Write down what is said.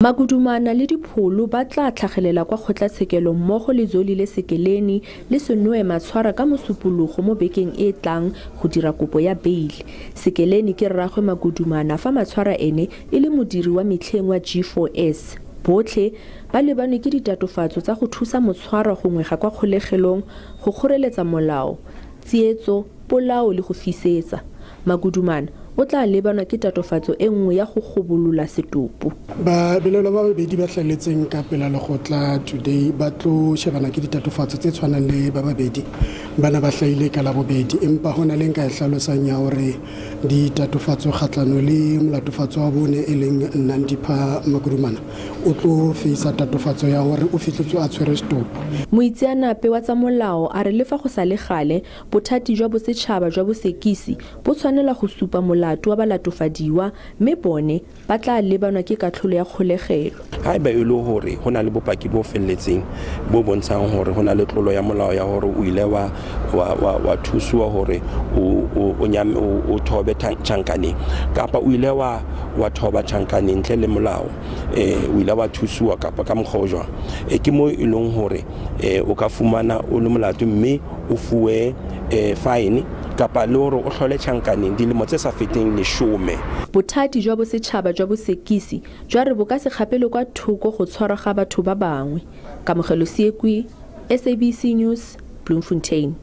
Magudumana le Dipholo ba tla tlhagelela kwa kgotlatshekelo mmogo le Zolile Sekeleni le Senoe Matshwara ka Mosupologo mo bekeng e e tlang go dira kopo ya beile. Sekeleni ke rraagwe Magudumana fa Matshwara ene e le modiri wa metlheng wa G4S. Botlhe ba lebanwe ke ditatofatso tsa go thusa motshwarwa go ngwega kwa kgolegelong, go kgoreletsa molao, tsietso, polao le go fisetsa. Magudumana o tla lebanwa ke tatofatso e nngwe ya go gobolola setopo. Babelaelwa ba babedi ba hlahelletseng ka pela lekgotla today ba tlo shebana ke ditatofatso tse tshwanang le ba babedi bana ba hlahile ka Labobedi, empa ho na le nka e hlalosang ya hore ditatofatso kgatlano le molatofatso wa bone e leng Nandipha Magudumana o tlo feisa tatofatso ya hore o fihletswe a tshwere setopo. Moitseanape wa tsa molao a re le fa go sa le gale, bothati jwa bosetšhaba jwa bosekisi bo tshwanela go supa molato wa balatofadiwa mme bone ba tla lebanwa ke katlholo ya kgolegelo. Haeba e le hore ho na le bopaki bo felletseng bo bontshang hore ho na le tlolo ya molao ya hore o ile wa thusiwa hore o thobe tjhankaneng, kapa o ile wa thoba tjhankaneng ntle le molao, o ile wa thusiwa kapa ka mokgwa o jwang, ke moo e leng hore o ka fumana o le molato mme o fuwe fine kapa le hore o hlole tjhankaneng dilemo tse sa feteng 10. Bothati jwa bosetšhaba jwa bosekisi jwa re bo ka se kgapele kwa thoko go tshwarwa ga batho ba bangwe. Kamogelo Seekwi, SABC News, Bloemfontein.